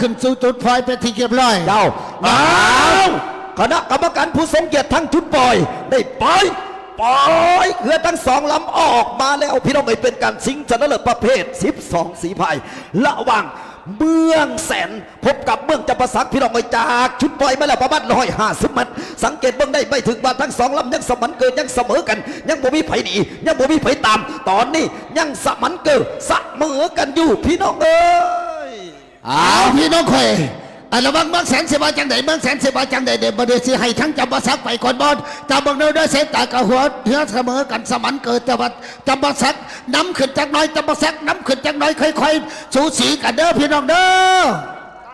ຂຶ້ນສູ່ຈຸດປ່ອຍເປັນທີ່ຮຽບຮ້ອຍ. ເຈົ້າ ອ້າວ ຄະນະກຳມະການຜູ້ຊົງກຽດທັງຈຸດປ່ອຍ ໄດ້ປ່ອຍ ປ່ອຍເຮືອທັງສອງລຳອອກມາແລ້ວ ພີ່ນ້ອງເອີຍ. ເປັນການຊິງຊະນະເລີດປະເພດສິບສອງສີພາຍ ລະຫວ່າງເມືອງແສນ ພົບກັບເມືອງຈຳປາສັກ ພີ່ນ້ອງເອີຍ. ຈາກຈຸດປ່ອຍມາແລ້ວປະມານຮ້ອຍຫ້າສິບແມັດ ສັງເກດເບິ່ງໄດ້ ໝາຍເຖິງວ່າທັງສອງລຳຍັງສະໝັນເກີ ຍັງສະເໝີກັນ ຍັງບໍ່ມີໃຜໜີ ຍັງບໍ່ມີໃຜຕາມ. ຕອນນີ້ຍັງສະໝັນເກີ ສະເໝີກັນຢູ່ ພີ່ນ້ອງເອີຍ. ເອົາ ພີ່ນ້ອງຂ້ອຍ ອັນລະຫວ່າງເມືອງແສນຊິວ່າຈັ່ງໃດ ເມືອງແສນຊິວ່າຈັ່ງໃດເດ ບໍ່ໄດ້ຊິໃຫ້ທັງຈຳປາສັກໄປກ່ອນບໍ່? ຕາເບິ່ງເດີ ດ້ວຍສາຍຕາກະຫົວເຮືອສະເໝີກັນ ສະໝັນເກີ ແຕ່ວ່າຈຳປາສັກນຳຂຶ້ນຈັກໜ້ອຍ ຈຳປາສັກນຳຂຶ້ນຈັກໜ້ອຍ ຄ່ອຍໆສູສີກັນເດີ ພີ່ນ້ອງເດີ.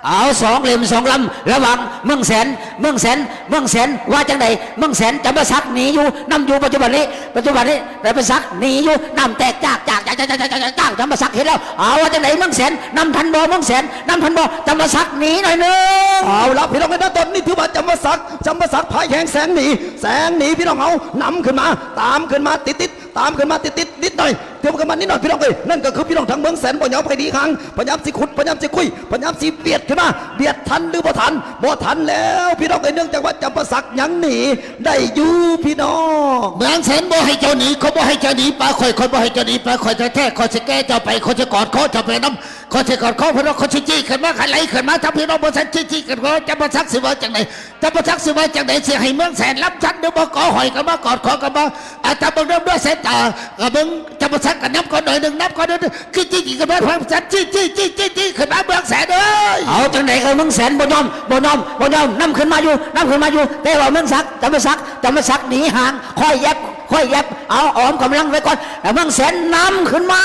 ເອົາ ສອງເຫຼັ້ມສອງລຳ ລະຫວ່າງເມືອງແສນ ເມືອງແສນ ເມືອງແສນ ວ່າຈັ່ງໃດ? ເມືອງແສນ ຈຳປາສັກໜີຢູ່ ນຳຢູ່ ປັດຈຸບັນນີ້ ປັດຈຸບັນນີ້ ຈຳປາສັກໜີຢູ່ ນ້ຳແຕກຈາກ ຈາກ ຈາກ ຈາກ ຈາກ ຈາກ ຈາກ ຈາກ ຈຳປາສັກເຫັນແລ້ວ. ເອົາ ວ່າຈັ່ງໃດ? ເມືອງແສນ ນຳທັນບໍ່? ເມືອງແສນ ນຳທັນບໍ່? ຈຳປາສັກໜີໜ້ອຍໜຶ່ງ. ເອົາລະ ພີ່ນ້ອງເອີຍ ຕອນນີ້ຖືວ່າຈຳປາສັກ ຈຳປາສັກພາຍແຮງແສນໜີ ແສນໜີ ພີ່ນ້ອງເຮົາ ນຳຂຶ້ນມາ ຕາມຂຶ້ນມາຕິດໆ ຕາມຂຶ້ນມາຕິດໆ ນິດໜ້ອຍ ຕຽມຂຶ້ນມານິດໜ້ອຍ ພີ່ນ້ອງເອີຍ. ນັ້ນກໍຄືພີ່ນ້ອງທາງເມືອງແສນ ບໍ່ຍອມໃຜໜີຫ່າງ ພະຍາຍາມຊິຂຸດ ພະຍາຍາມຊິຄຸຍ ພະຍາຍາມຊິບຽດຂຶ້ນມາ. ບຽດທັນຫຼືບໍ່ທັນ? ບໍ່ທັນແລ້ວ ພີ່ນ້ອງເອີຍ ເນື່ອງຈາກວ່າຈຳປາສັກຍັງໜີໄດ້ຢູ່ ພີ່ນ້ອງ. ເມືອງແສນບໍ່ໃຫ້ເຈົ້າໜີ ເຂົາບໍ່ໃຫ້ເຈົ້າໜີປາຂ້ອຍ ຂ້ອຍບໍ່ໃຫ້ເຈົ້າໜີປາຂ້ອຍແທ້ໆ ຂ້ອຍຊິແກ່ເຈົ້າໄປ ຂ້ອຍຊິກອດຄໍເຈົ້າໄປນຳ ຂ້ອຍຊິກອດຄໍພີ່ນ້ອງ ຂ້ອຍຊິຈີ້ຂຶ້ນມາ ໄລ່ຂຶ້ນມາ ຖ້າພີ່ນ້ອງບໍ່ທັນຈີ້ ຈີ້ຂຶ້ນມາ ຈຳປາສັກຊິວ່າຈັ່ງໃດ? ຈຳປາສັກຊິວ່າຈັ່ງໃດ? ຊິໃຫ້ເມືອງແສນລຳຊັນ ຫຼືບໍ່ ກໍຫ້ອຍກັນມາ ກອດຄໍກັນມາ. ອາ ຕາເບິ່ງເດີ ດ້ວຍສາຍຕາ ກະເບິ່ງ ຈຳປາສັກກະນຳກ່ອນໜ້ອຍໜຶ່ງ ນຳກ່ອນໜ້ອຍໜຶ່ງ ຈີ້ ຈີ້ ຈີ້ຂຶ້ນມາ ພະຈັນ ຈີ້ ຈີ້ ຈີ້ ຈີ້ ຈີ້ຂຶ້ນມາ ເມືອງແສນເອີຍ. ເອົາ ຈັ່ງໃດກໍເມືອງແສນບໍ່ຍອມ ບໍ່ຍອມ ບໍ່ຍອມ ນຳຂຶ້ນມາຢູ່ ນຳຂຶ້ນມາຢູ່ ແຕ່ວ່າເມືອງສັກ ຈຳປາສັກ ຈຳປາສັກໜີຫ່າງ ຄ່ອຍແຢບ ຄ່ອຍແຢບ ເອົາ ອອມກຳລັງໄວ້ກ່ອນ ແລ້ວເມືອງແສນນຳຂຶ້ນມາ.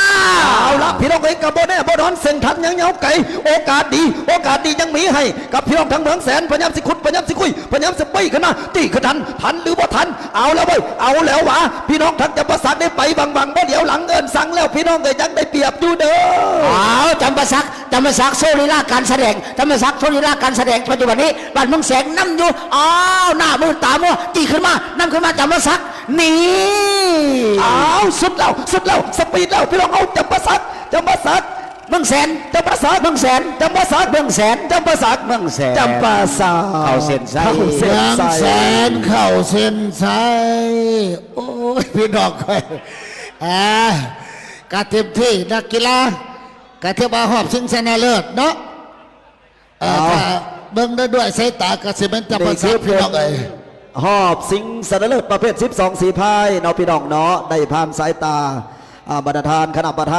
ເອົາລະ ພີ່ນ້ອງເອີຍ ກໍບໍ່ແນ່ບໍ່ນອນ ເສັ້ນທາງຍັງຍາວໄກ ໂອກາດດີ ໂອກາດດີຍັງມີໃຫ້ກັບພີ່ນ້ອງທາງເມືອງແສນ ພະຍາຍາມຊິຂຸດ ພະຍາຍາມຊິຄຸຍ ພະຍາຍາມຊິປີ້ຂຶ້ນມາ ຕີຂຶ້ນທັນ ທັນຫຼືບໍ່ທັນ? ເອົາແລ້ວເວີ້ຍ ເອົາແລ້ວຫວາ ພີ່ນ້ອງທາງຈຳປາສັກໄດ້ໄປວັງໆ ບໍ່ຫຼຽວຫຼັງເອີ້ນສັງແລ້ວ ພີ່ນ້ອງເອີຍ ຍັງໄດ້ປຽບຢູ່ເດີ. ເອົາ ຈຳປາສັກ ຈຳປາສັກໂຊລີລາການສະແດງ ຈຳປາສັກໂຊລີລາການສະແດງ ປັດຈຸບັນນີ້ບ້ານເມືອງແສນນຳຢູ່. ອ້າວ ໜ້າມືດຕາມົວ ຕີຂຶ້ນມາ ນຳຂຶ້ນມາ ຈຳປາສັກ ນີ້ ອ້າວ ສຸດແລ້ວ ສຸດແລ້ວ ສະປີດແລ້ວ ພີ່ນ້ອງເຮົາ. ຈຳປາສັກ ຈຳປາສັກ ເມືອງແສນ ຈຳປາສັກ ເມືອງແສນ ຈຳປາສັກ ເມືອງແສນ ຈຳປາສັກ ເມືອງແສນ ຈຳປາສັກ ເຂົ້າເສັ້ນໄຊ ເຂົ້າເສັ້ນໄຊ ເມືອງແສນເຂົ້າເສັ້ນໄຊ. ໂອ້ຍ ພີ່ນ້ອງຂ້ອຍ ອ່າ ກະເຕັມທີ່ ນັກກິລາ ກະຖືວ່າຮອບຊິງຊະນະເລີດເນາະ. ເອີ ເອົາ ຖ້າເບິ່ງໄດ້ດ້ວຍສາຍຕາກໍຊິແມ່ນຈຳປາສັກ ນີ້ຄື ພີ່ນ້ອງເອີຍ ຮອບຊິງຊະນະເລີດປະເພດສິບສອງສີພາຍເນາະ ພີ່ນ້ອງເນາະ ໄດ້ຜ່ານສາຍຕາ ອາ ບັນດາທ່ານຄະນະປະທານ